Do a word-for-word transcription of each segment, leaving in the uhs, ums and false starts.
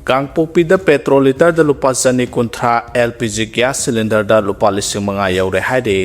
ꯀꯥꯡꯄꯣꯛꯄꯤꯗ ꯄꯦꯇ꯭ꯔꯣꯜ ꯂꯤꯇꯔꯗ ꯂꯨꯄꯥ ꯆꯅꯤ ꯀꯨꯟꯊ꯭ꯔꯥ, ꯑꯦꯜ ꯄꯤ ꯖꯤ ꯒ꯭ꯌꯥꯁ ꯁꯤꯂꯤꯟꯗꯔꯗ ꯂꯨꯄꯥ ꯂꯤꯁꯤꯡ ꯃꯉꯥ ꯌꯧꯔꯦ ꯍꯥꯏꯔꯤ꯫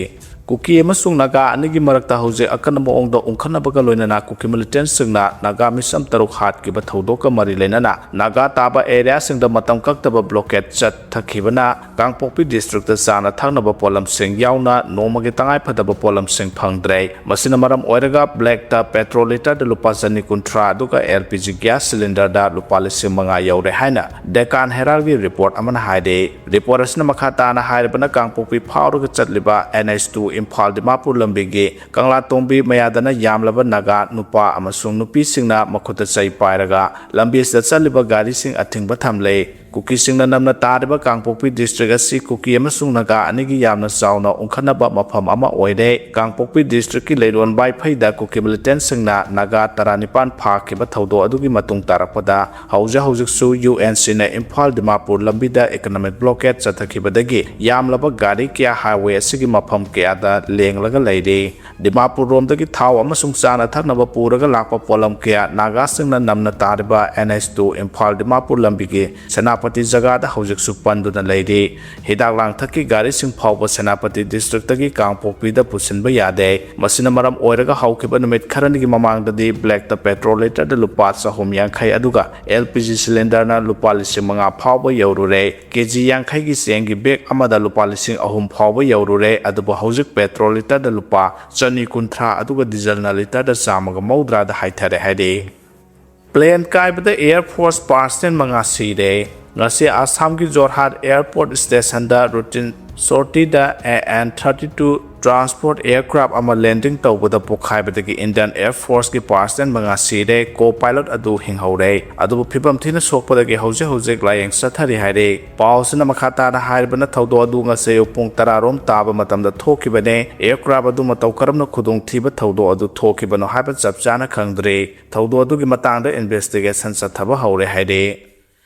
ꯀꯨꯀꯤ ꯑꯃꯁꯨꯡ ꯅꯥꯒꯥ ꯑꯅꯤꯒꯤ ꯃꯔꯛꯇ ꯍꯧꯖꯤꯛ ꯑꯀꯟꯕ ꯃꯑꯣꯡꯗ ꯎꯪꯈꯠꯅꯕꯒ ꯂꯣꯏꯅꯅ ꯀꯨꯀꯤ ꯃꯤꯂꯤꯇꯦꯟꯁꯤꯡꯅ ꯅꯥꯒꯥ ꯃꯤꯁꯝ ꯇꯔꯨꯛ ꯍꯥꯠꯈꯤꯕ ꯊꯧꯗꯣꯛꯀ ꯃꯔꯤ ꯂꯩꯅꯅ ꯅꯥꯒꯥ ꯇꯥꯕ ꯑꯦꯔꯤꯌꯥꯁꯤꯡꯗ ꯃꯇꯝ ꯀꯛꯇꯕ ꯕ꯭ꯂꯣꯀꯦꯠ ꯆꯠꯊꯈꯤꯕꯅ ꯀꯥꯡꯄꯣꯛꯄꯤ ꯗꯤꯁꯇ꯭ꯔꯤꯛꯇ ꯆꯥꯅ ꯊꯛꯅꯕ ꯄꯣꯠꯂꯝꯁꯤꯡ ꯌꯥꯎꯅ ꯅꯣꯡꯃꯒꯤ ꯇꯉꯥꯏꯐꯗꯕ ꯄꯣꯠꯂꯝꯁꯤꯡ ꯐꯪꯗ꯭ꯔꯦ꯫ ꯃꯁꯤꯅ ꯃꯔꯝ ꯑꯣꯏꯔꯒ ꯕ꯭ꯂꯦꯛꯇ ꯄꯦꯇ꯭ꯔꯣꯜ ꯂꯤꯇꯔꯗ ꯂꯨꯄꯥ ꯆꯅꯤ ꯀꯨꯟꯊ꯭ꯔꯥ ꯑꯗꯨꯒ ꯑꯦꯜ ꯄꯤ ꯖꯤ ꯒ꯭ꯌꯥꯁ ꯁꯤꯂꯤꯟꯗꯔꯗ ꯂꯨꯄꯥ ꯂꯤꯁꯤꯡ ꯃꯉꯥ ꯌꯧꯔꯦ ꯍꯥꯏꯅ ꯗꯦꯀꯥꯟ ꯍꯦꯔꯥꯜꯒꯤ ꯔꯤꯄꯣꯔꯠ ꯑꯃꯅ ꯍꯥꯏꯔꯤ꯫ ꯔꯤꯄꯣꯔꯠ ꯑꯁꯤꯅ ꯃꯈꯥ ꯇꯥꯅ ꯍꯥꯏꯔꯕꯅ ꯀꯥꯡꯄꯣꯛꯄꯤ ꯐꯥꯎꯔꯒ ꯆꯠꯂꯤꯕ N H two Imphal Dimapur ꯂꯝꯕꯤꯒꯤ ꯀꯪꯂꯥꯇꯣꯡꯕꯤ ꯃꯌꯥꯗꯅ ꯌꯥꯝꯂꯕ ꯅꯥꯒꯥ ꯅꯨꯄꯥ ꯑꯃꯁꯨꯡ ꯅꯨꯄꯤꯁꯤꯡꯅ ꯃꯈꯨꯠꯇ ꯆꯩ ꯄꯥꯏꯔꯒ ꯂꯝꯕꯤ ꯑꯁꯤꯗ ꯆꯠꯂꯤꯕ ꯒꯥꯔꯤꯁꯤꯡ ꯑꯊꯤꯡꯕ ꯊꯝꯂꯦ꯫ ꯀꯨꯀꯤꯁꯤꯡꯅ ꯅꯝꯅ ꯇꯥꯔꯤꯕ ꯀꯥꯡꯄꯣꯛꯄꯤ ꯗꯤꯁꯇ꯭ꯔꯤꯛ ꯑꯁꯤ ꯀꯨꯀꯤ ꯑꯃꯁꯨꯡ ꯅꯥꯒꯥ ꯑꯅꯤꯒꯤ ꯌꯥꯝꯅ ꯆꯥꯎꯅ ꯎꯪꯈꯠꯅꯕ ꯃꯐꯝ ꯑꯃ ꯑꯣꯏꯔꯦ꯫ ꯀꯥꯡꯄꯣꯛꯄꯤ ꯗꯤꯁꯇ꯭ꯔꯤꯛꯀꯤ ꯂꯩꯔꯣꯟ ꯋꯥꯏꯐꯩꯗ ꯀꯨꯀꯤ ꯃꯤꯂꯤꯇꯦꯟꯁꯤꯡꯅ ꯅꯥꯒꯥ ꯇꯔꯥꯅꯤꯄꯥꯟ ꯐꯥꯈꯤꯕ ꯊꯧꯗꯣꯛ ꯑꯗꯨꯒꯤ ꯃꯇꯨꯡ ꯇꯥꯔꯛꯄꯗ ꯍꯧꯖꯤꯛ ꯍꯧꯖꯤꯛꯁꯨ ꯌꯨ ꯑꯦꯟ ꯁꯤꯅ ꯏꯝꯐꯥꯜ ꯗꯤꯃꯥꯄꯨꯔ ꯂꯝꯕꯤꯗ ꯏꯀꯣꯅꯣꯃꯤꯛ ꯕ꯭ꯂꯣꯀꯦꯠ ꯆꯠꯊꯈꯤꯕꯗꯒꯤ ꯌꯥꯝꯂꯕ ꯒꯥꯔꯤ ꯀꯌꯥ ꯍꯥꯏꯋꯦ ꯑꯁꯤꯒꯤ ꯃꯐꯝ ꯀꯌꯥꯗ ꯂꯦꯡꯂꯒ ꯂꯩꯔꯤ꯫ ꯗꯤꯃꯥꯄꯨꯔ ꯔꯣꯝꯗꯒꯤ ꯊꯥꯎ ꯑꯃꯁꯨꯡ ꯆꯥꯅ ꯊꯛꯅꯕ ꯄꯨꯔꯒ ꯂꯥꯛꯄ ꯄꯣꯠꯂꯝ ꯀꯌꯥ ꯅꯥꯒꯥꯁꯤꯡꯅ ꯅꯝꯅ ꯇꯥꯔꯤꯕ N H two Imphal Dimapur ꯂꯝꯕꯤꯒꯤ ꯁꯦꯅꯥꯄꯇꯤ ꯖꯒꯥꯗ ꯍꯧꯖꯤꯛꯁꯨ ꯄꯟꯗꯨꯅ ꯂꯩꯔꯤ꯫ ꯍꯤꯗꯥꯛ ꯂꯥꯡꯊꯛꯀꯤ ꯒꯥꯔꯤꯁꯤꯡ ꯐꯥꯎꯕ ꯁꯦꯅꯥꯄꯇꯤ ꯗꯤꯁꯇ꯭ꯔꯤꯛꯇꯒꯤ ꯀꯥꯡꯄꯣꯛꯄꯤꯗ ꯄꯨꯁꯤꯟꯕ ꯌꯥꯗꯦ꯫ ꯃꯁꯤꯅ ꯃꯔꯝ ꯑꯣꯏꯔꯒ ꯍꯧꯈꯤꯕ ꯅꯨꯃꯤꯠ ꯈꯔꯅꯤꯒꯤ ꯃꯃꯥꯡꯗꯗꯤ ꯕ꯭ꯂꯦꯛꯇ ꯄꯦꯇ꯭ꯔꯣꯜ ꯂꯤꯇꯔꯗ ꯂꯨꯄꯥ ꯆꯍꯨꯝ ꯌꯥꯡꯈꯩ ꯑꯗꯨꯒ ꯑꯦꯜ ꯄꯤ ꯖꯤ ꯁꯤꯂꯤꯟꯗꯔꯅ ꯂꯨꯄꯥ ꯂꯤꯁꯤꯡ ꯃꯉꯥ ꯐꯥꯎꯕ ꯌꯧꯔꯨꯔꯦ꯫ ꯀꯦ ꯖꯤ ꯌꯥꯡꯈꯩꯒꯤ ꯆꯦꯡꯒꯤ ꯕꯦꯒ ꯑꯃꯗ ꯂꯨꯄꯥ ꯂꯤꯁꯤꯡ ꯑꯍꯨꯝ ꯐꯥꯎꯕ ꯌꯧꯔꯨꯔꯦ꯫ ꯑꯗꯨꯕꯨ ꯍꯧꯖꯤꯛ ꯄꯦꯇ꯭ꯔꯣꯜ ꯂꯤꯇꯔꯗ ꯂꯨꯄꯥ ꯆꯅꯤ ꯀꯨꯟꯊ꯭ꯔꯥ ꯑꯗꯨꯒ ꯗꯤꯖꯜꯅ ꯂꯤꯇꯔꯗ ꯆꯥꯝꯃꯒ ꯃꯧꯗ꯭ꯔꯥꯗ ꯍꯥꯏꯊꯔꯦ ꯍꯥꯏꯔꯤ꯫ ꯄ꯭ꯂꯦꯟ ꯀꯥꯏꯕꯗ ꯑꯦꯌꯔ ꯐꯣꯔꯁ ꯄꯥꯔꯁꯅꯦꯜ ꯃꯉꯥ ꯁꯤꯔꯦ꯫ ꯉꯁꯤ ꯑꯁꯥꯝꯒꯤ ꯖꯣꯔꯍꯥꯠ ꯑꯦꯌꯔꯄꯣꯔꯠ ꯁ꯭ꯇꯦꯁꯟꯗ ꯔꯨꯇꯤꯟ ꯁꯣꯔꯇꯤꯗ A N thirty two transport aircraft ꯑꯃ ꯂꯦꯟꯗꯤꯡ ꯇꯧꯕꯗ ꯄꯣꯈꯥꯏꯕꯗꯒꯤ ꯏꯟꯗꯤꯌꯟ ꯑꯦꯌꯔ ꯐꯣꯔꯁꯀꯤ ꯄꯥꯔꯁꯅꯦꯜ ꯃꯉꯥ ꯁꯤꯔꯦ꯫ ꯀꯣ ꯄꯥꯏꯂꯣꯠ ꯑꯗꯨ ꯍꯤꯡꯍꯧꯔꯦ꯫ ꯑꯗꯨꯕꯨ ꯐꯤꯕꯝ ꯊꯤꯅ ꯁꯣꯛꯄꯗꯒꯤ ꯍꯧꯖꯤꯛ ꯍꯧꯖꯤꯛ ꯂꯥꯌꯦꯡ ꯆꯠꯊꯔꯤ ꯍꯥꯏꯔꯦ꯫ ꯄꯥꯎ ꯑꯁꯤꯅ ꯃꯈꯥ ꯇꯥꯅ ꯍꯥꯏꯔꯕꯅ ꯊꯧꯗꯣꯛ ꯑꯗꯨ ꯉꯁꯤ ꯑꯌꯨꯛ ꯄꯨꯡ ꯇꯔꯥ ꯔꯣꯝ ꯇꯥꯕ ꯃꯇꯝꯗ ꯊꯣꯛꯈꯤꯕꯅꯦ꯫ ꯑꯦꯌꯔꯀ꯭ꯔꯥꯐ ꯑꯗꯨ ꯃꯇꯧ ꯀꯔꯝꯅ ꯈꯨꯗꯣꯡꯊꯤꯕ ꯊꯧꯗꯣꯛ ꯑꯗꯨ ꯊꯣꯛꯈꯤꯕꯅꯣ ꯍꯥꯏꯕ ꯆꯞ ꯆꯥꯅ ꯈꯪꯗ꯭ꯔꯤ꯫ ꯊꯧꯗꯣꯛ ꯑꯗꯨꯒꯤ ꯃꯇꯥꯡꯗ ꯏꯟꯚꯦꯁꯇꯤꯒꯦꯁꯟ ꯆꯠꯊꯕ ꯍꯧꯔꯦ ꯍꯥꯏꯔꯤ꯫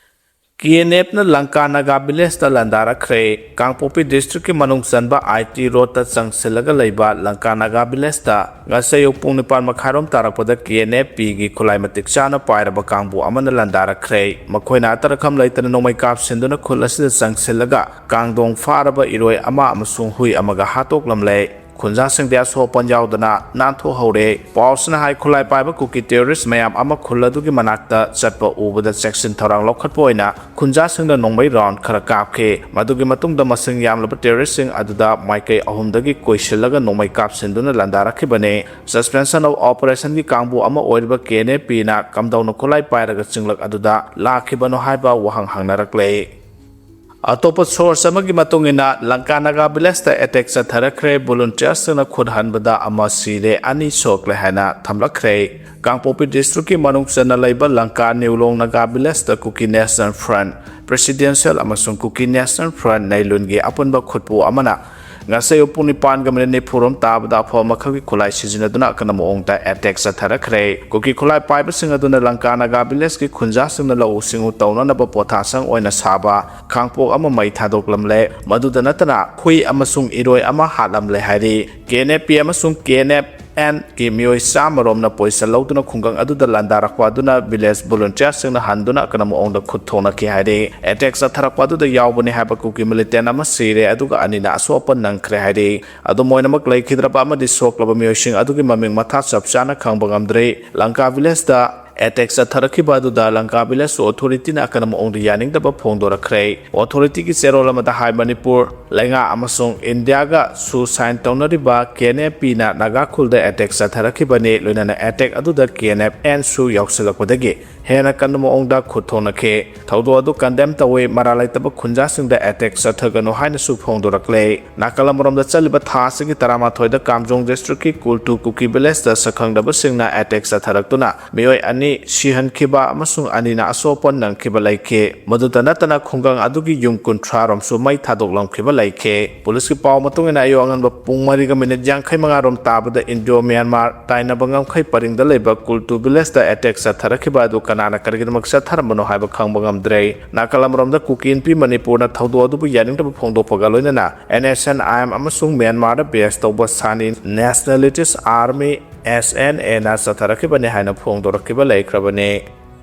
ꯀꯦ ꯑꯦꯟ ꯑꯦꯐꯅ ꯂꯪꯀꯥ ꯅꯥꯒꯥ ꯚꯤꯂꯦꯖꯇ ꯂꯥꯟꯗꯥꯔꯛꯈ꯭ꯔꯦ꯫ ꯀꯥꯡꯄꯣꯛꯄꯤ ꯗꯤꯁꯇ꯭ꯔꯤꯛꯀꯤ ꯃꯅꯨꯡ ꯆꯟꯕ ꯑꯥꯏ ꯇꯤ ꯔꯣꯗꯇ ꯆꯪꯁꯤꯜꯂꯒ ꯂꯩꯕ ꯂꯪꯀꯥ ꯅꯥꯒꯥ ꯚꯤꯂꯦꯖꯇ ꯉꯁꯤ ꯑꯌꯨꯛ ꯄꯨꯡ ꯅꯤꯄꯥꯟ ꯃꯈꯥꯏꯔꯣꯝ ꯇꯥꯔꯛꯄꯗ ꯀꯦ ꯑꯦꯟ ꯑꯦꯐ ꯄꯤꯒꯤ ꯈꯨꯠꯂꯥꯏ ꯃꯇꯤꯛ ꯆꯥꯅ ꯄꯥꯏꯔꯕ ꯀꯥꯡꯕꯨ ꯑꯃꯅ ꯂꯥꯟꯗꯥꯔꯛꯈ꯭ꯔꯦ꯫ ꯃꯈꯣꯏꯅ ꯑꯇꯔꯈꯝ ꯂꯩꯇꯅ ꯅꯣꯡꯃꯩ ꯀꯥꯞꯁꯤꯟꯗꯨꯅ ꯈꯨꯜ ꯑꯁꯤꯗ ꯆꯪꯁꯤꯜꯂꯒ ꯀꯥꯡꯗꯣꯡ ꯐꯥꯔꯕ ꯏꯔꯣꯏ ꯑꯃ ꯑꯃꯁꯨꯡ ꯍꯨꯏ ꯑꯃꯒ ꯍꯥꯠꯇꯣꯛꯂꯝꯂꯦ꯫ ꯈꯨꯟꯖꯥꯁꯤꯡꯗꯤ ꯑꯁꯣꯛ ꯑꯄꯟ ꯌꯥꯎꯗꯅ ꯅꯥꯟꯊꯣꯛꯍꯧꯔꯦ꯫ ꯄꯥꯎꯁꯤꯅ ꯍꯥꯏ, ꯈꯨꯠꯂꯥꯏ ꯄꯥꯏꯕ ꯀꯨꯀꯤ ꯇꯦꯔꯣꯔꯤꯁ ꯃꯌꯥꯝ ꯑꯃ ꯈꯨꯜ ꯑꯗꯨꯒꯤ ꯃꯅꯥꯛꯇ ꯆꯠꯄ ꯎꯕꯗ ꯆꯦꯛꯁꯤꯟ ꯊꯧꯔꯥꯡ ꯂꯧꯈꯠꯄ ꯑꯣꯏꯅ ꯈꯨꯟꯖꯥꯁꯤꯡꯅ ꯅꯣꯡꯃꯩ ꯔꯥꯎꯟ ꯈꯔ ꯀꯥꯞꯈꯤ꯫ ꯃꯗꯨꯒꯤ ꯃꯇꯨꯡꯗ ꯃꯁꯤꯡ ꯌꯥꯝꯂꯕ ꯇꯦꯔꯣꯔꯤꯁꯁꯤꯡ ꯑꯗꯨꯗ ꯃꯥꯏꯀꯩ ꯑꯍꯨꯝꯗꯒꯤ ꯀꯣꯏꯁꯤꯜꯂꯒ ꯅꯣꯡꯃꯩ ꯀꯥꯞꯁꯤꯟꯗꯨꯅ ꯂꯥꯟꯗꯥꯔꯛꯈꯤꯕꯅꯤ꯫ Suspension of Operationꯒꯤ ꯀꯥꯡꯕꯨ ꯑꯃ ꯑꯣꯏꯔꯤꯕ ꯀꯦ ꯑꯦꯟ ꯑꯦꯐ ꯄꯤꯅ ꯀꯝꯗꯧꯅ ꯈꯨꯠꯂꯥꯏ ꯄꯥꯏꯔꯒ ꯆꯤꯡꯂꯛ ꯑꯗꯨꯗ ꯂꯥꯛꯈꯤꯕꯅꯣ ꯍꯥꯏꯕ ꯋꯥꯍꯪ ꯍꯪꯅꯔꯛꯂꯦ꯫ ꯑꯇꯣꯞꯄ ꯁꯣꯔꯁ ꯑꯃꯒꯤ ꯃꯇꯨꯡ ꯏꯟꯅ, ꯂꯪꯀꯥ ꯅꯥꯒꯥ ꯚꯤꯂꯦꯖꯇ ꯑꯦꯇꯦꯛ ꯆꯠꯊꯔꯛꯈ꯭ꯔꯦ꯫ ꯚꯣꯂꯨꯟꯇꯤꯌꯔꯁꯤꯡꯅ ꯈꯨꯠ ꯍꯟꯕꯗ ꯑꯃ ꯁꯤꯔꯦ, ꯑꯅꯤ ꯁꯣꯛꯂꯦ ꯍꯥꯏꯅ ꯊꯝꯂꯛꯈ꯭ꯔꯦ꯫ ꯀꯥꯡꯄꯣꯛꯄꯤ ꯗꯤꯁꯇ꯭ꯔꯤꯛꯀꯤ ꯃꯅꯨꯡ ꯆꯟꯅ ꯂꯩꯕ ꯂꯪꯀꯥ ꯅ꯭ꯌꯨꯂꯣꯡ ꯅꯥꯒꯥ ꯚꯤꯂꯦꯖꯇ ꯀꯨꯀꯤ ꯅꯦꯁꯅꯦꯜ ꯐ꯭ꯔꯟꯠ, ꯄ꯭ꯔꯦꯁꯤꯗꯦꯟꯁꯤꯌꯦꯜ ꯑꯃꯁꯨꯡ ꯀꯨꯀꯤ ꯅꯦꯁꯅꯦꯜ ꯐ꯭ꯔꯟꯠ, ꯅꯩꯂꯨꯟꯒꯤ ꯑꯄꯨꯟꯕ ꯈꯨꯠꯄꯨ ꯑꯃꯅ ꯉꯁꯤ ꯑꯌꯨꯛ ꯄꯨꯡ ꯅꯤꯄꯥꯟꯒ ꯃꯤꯅꯤꯠ ꯅꯤꯐꯨꯔꯣꯝ ꯇꯥꯕꯗ ꯑꯐꯕ ꯃꯈꯜꯒꯤ ꯈꯨꯠꯂꯥꯏ ꯁꯤꯖꯤꯟꯅꯗꯨꯅ ꯑꯀꯟꯕ ꯃꯑꯣꯡꯗ ꯑꯦꯇꯦꯛ ꯆꯠꯊꯔꯛꯈ꯭ꯔꯦ꯫ ꯀꯨꯀꯤ ꯈꯨꯠꯂꯥꯏ ꯄꯥꯏꯕꯁꯤꯡ ꯑꯗꯨꯅ ꯂꯪꯀꯥ ꯅꯥꯒꯥ ꯚꯤꯂꯦꯖꯀꯤ ꯈꯨꯟꯖꯥꯁꯤꯡꯅ ꯂꯧꯎ ꯁꯤꯡꯎ ꯇꯧꯅꯅꯕ ꯄꯣꯊꯥꯁꯪ ꯑꯣꯏꯅ ꯁꯥꯕ ꯈꯥꯡꯄꯣꯛ ꯑꯃ ꯃꯩ ꯊꯥꯗꯣꯛꯂꯝꯂꯦ꯫ ꯃꯗꯨꯗ ꯅꯠꯇꯅ ꯍꯨꯏ ꯑꯃꯁꯨꯡ ꯏꯔꯣꯏ ꯑꯃ ꯍꯥꯠꯂꯝꯂꯦ ꯍꯥꯏꯔꯤ꯫ ꯀꯦ ꯑꯦꯟ ꯑꯦꯐ ꯄꯤ ꯑꯃꯁꯨꯡ ꯀꯦ ꯑꯦꯟ ꯑꯦꯐ ꯑꯦꯟꯒꯤ ꯃꯤꯑꯣꯏ ꯆꯥꯝꯃ ꯔꯣꯝꯅ ꯄꯣꯏꯁꯟ ꯂꯧꯗꯨꯅ ꯈꯨꯡꯒꯪ ꯑꯗꯨꯗ ꯂꯥꯟꯗꯥꯔꯛꯄ ꯑꯗꯨꯅ ꯚꯤꯂꯦꯖ ꯚꯣꯂꯨꯟꯇꯤꯌꯔꯁꯤꯡꯅ ꯍꯟꯗꯨꯅ ꯑꯀꯟꯕ ꯃꯑꯣꯡꯗ ꯈꯨꯠ ꯊꯣꯡꯅꯈꯤ ꯍꯥꯏꯔꯤ꯫ ꯑꯦꯇꯦꯛ ꯆꯠꯊꯔꯛꯄ ꯑꯗꯨꯗ ꯌꯥꯎꯕꯅꯤ ꯍꯥꯏꯕ ꯀꯨꯀꯤ ꯃꯤꯂꯤꯇꯦꯟ ꯑꯃ ꯁꯤꯔꯦ, ꯑꯗꯨꯒ ꯑꯅꯤꯅ ꯑꯁꯣꯛ ꯑꯄꯟ ꯅꯪꯈ꯭ꯔꯦ ꯍꯥꯏꯔꯤ꯫ ꯑꯗꯨꯝ ꯑꯣꯏꯅꯃꯛ, ꯂꯩꯈꯤꯗ꯭ꯔꯕ ꯑꯃꯗꯤ ꯁꯣꯛꯂꯕ ꯃꯤꯑꯣꯏꯁꯤꯡ ꯑꯗꯨꯒꯤ ꯃꯃꯤꯡ ꯃꯊꯥ ꯆꯞ ꯆꯥꯅ ꯈꯪꯕ ꯉꯝꯗ꯭ꯔꯤ꯫ ꯂꯪꯀꯥ ꯚꯤꯂꯦꯖꯇ ꯑꯦꯇꯦꯛ ꯆꯠꯊꯔꯛꯈꯤꯕ ꯑꯗꯨꯗ ꯂꯪꯀꯥ ꯚꯤꯂꯦꯖ ꯑꯣꯊꯣꯔꯤꯇꯤꯅ ꯑꯀꯟꯕ ꯃꯑꯣꯡꯗ ꯌꯥꯅꯤꯡꯗꯕ ꯐꯣꯡꯗꯣꯔꯛꯈ꯭ꯔꯦ꯫ ꯑꯣꯊꯣꯔꯤꯇꯤꯒꯤ ꯆꯦꯔꯣꯜ ꯑꯃꯗ ꯍꯥꯏ, ꯃꯅꯤꯄꯨꯔ ꯂꯩꯉꯥꯛ ꯑꯃꯁꯨꯡ ꯏꯟꯗꯤꯌꯥꯒꯁꯨ ꯁꯥꯏꯟ ꯇꯧꯅꯔꯤꯕ ꯀꯦ ꯑꯦꯟ ꯑꯦꯐ ꯄꯤꯅ ꯅꯥꯒꯥ ꯈꯨꯜꯗ ꯑꯦꯇꯦꯛ ꯆꯠꯊꯔꯛꯈꯤꯕꯅꯤ꯫ ꯂꯣꯏꯅꯅ ꯑꯦꯇꯦꯛ ꯑꯗꯨꯗ ꯀꯦ ꯑꯦꯟ ꯑꯦꯐ ꯑꯦꯟꯁꯨ ꯌꯥꯎꯁꯤꯜꯂꯛꯄꯗꯒꯤ ꯍꯦꯟꯅ ꯀꯟꯕ ꯃꯑꯣꯡꯗ ꯈꯨꯠ ꯊꯣꯡꯅꯈꯤ꯫ ꯊꯧꯗꯣꯛ ꯑꯗꯨ ꯀꯟꯗꯦꯝ ꯇꯧꯏ꯫ ꯃꯔꯥꯜ ꯂꯩꯇꯕ ꯈꯨꯟꯖꯥꯁꯤꯡꯗ ꯑꯦꯇꯦꯛ ꯆꯠꯊꯒꯅꯨ ꯍꯥꯏꯅꯁꯨ ꯐꯣꯡꯗꯣꯔꯛꯂꯦ꯫ ꯅꯥꯀꯜ ꯑꯃꯔꯣꯝꯗ, ꯆꯠꯂꯤꯕ ꯊꯥ ꯑꯁꯤꯒꯤ ꯇꯔꯥꯃꯥꯊꯣꯏꯗ ꯀꯥꯝꯖꯣꯡ ꯗꯤꯁꯇ꯭ꯔꯤꯛꯀꯤ ꯀꯨꯜꯇꯨ ꯀꯨꯀꯤ ꯚꯤꯂꯦꯖꯇ ꯁꯛꯈꯪꯗꯕꯁꯤꯡꯅ ꯑꯦꯇꯦꯛ ꯆꯠꯊꯔꯛꯇꯨꯅ ꯃꯤꯑꯣꯏ ꯑꯅꯤ ꯁꯤꯍꯟꯈꯤꯕ ꯑꯃꯁꯨꯡ ꯑꯅꯤꯅ ꯑꯁꯣꯛ ꯑꯄꯟ ꯅꯪꯈꯤꯕ ꯂꯩꯈꯤ꯫ ꯃꯗꯨꯇ ꯅꯠꯇꯅ ꯈꯨꯡꯒꯪ ꯑꯗꯨꯒꯤ ꯌꯨꯝ ꯀꯨꯟꯊ꯭ꯔꯥ ꯔꯣꯝꯁꯨ ꯃꯩ ꯊꯥꯗꯣꯛꯂꯝꯈꯤꯕ ꯂꯩꯈꯤ꯫ ꯄꯨꯂꯤꯁꯀꯤ ꯄꯥꯎ ꯃꯇꯨꯡ ꯏꯟꯅ ꯑꯌꯨꯛ ꯑꯉꯟꯕ ꯄꯨꯡ ꯃꯔꯤꯒ ꯃꯤꯅꯤꯠ ꯌꯥꯡꯈꯩ ꯃꯉꯥ ꯔꯣꯝ ꯇꯥꯕꯗ ꯏꯟꯗꯣ ꯃ꯭ꯌꯥꯟꯃꯥꯔ ꯇꯥꯏꯅꯕ ꯉꯝꯈꯩ ꯄꯔꯤꯡꯗ ꯂꯩꯕ ꯀꯨꯜꯇꯨ ꯚꯤꯂꯦꯖꯇ ꯑꯦꯇꯦꯛ ꯆꯠꯊꯔꯛꯈꯤꯕ ꯑꯗꯨ ꯀꯅꯥꯅ ꯀꯔꯤꯒꯤꯗꯃꯛ ꯆꯠꯊꯔꯝꯕꯅꯣ ꯍꯥꯏꯕ ꯈꯪꯕ ꯉꯝꯗ꯭ꯔꯦ꯫ ꯅꯥꯀꯜ ꯑꯃꯔꯣꯝꯗ ꯀꯨꯀꯤ ꯅꯨꯄꯤ ꯃꯅꯤꯄꯨꯔꯅ ꯊꯧꯗꯣꯛ ꯑꯗꯨꯕꯨ ꯌꯥꯅꯤꯡꯗꯕ ꯐꯣꯡꯗꯣꯛꯄꯒ ꯂꯣꯏꯅꯅ N S N I M ꯑꯃꯁꯨꯡ ꯃ꯭ꯌꯥꯟꯃꯥꯔꯗ ꯕꯦꯁ ꯇꯧꯕ ꯁꯥꯅꯤ ꯅꯦꯁꯅꯦꯂꯤꯇꯤꯁ ꯑꯥꯔꯃꯤ, ꯑꯦꯁ ꯑꯦꯟ ꯑꯦꯅ ꯆꯠꯊꯔꯛꯈꯤꯕꯅꯤ ꯍꯥꯏꯅ ꯐꯣꯡꯗꯣꯔꯛꯈꯤꯕ ꯂꯩꯈ꯭ꯔꯕꯅꯤ꯫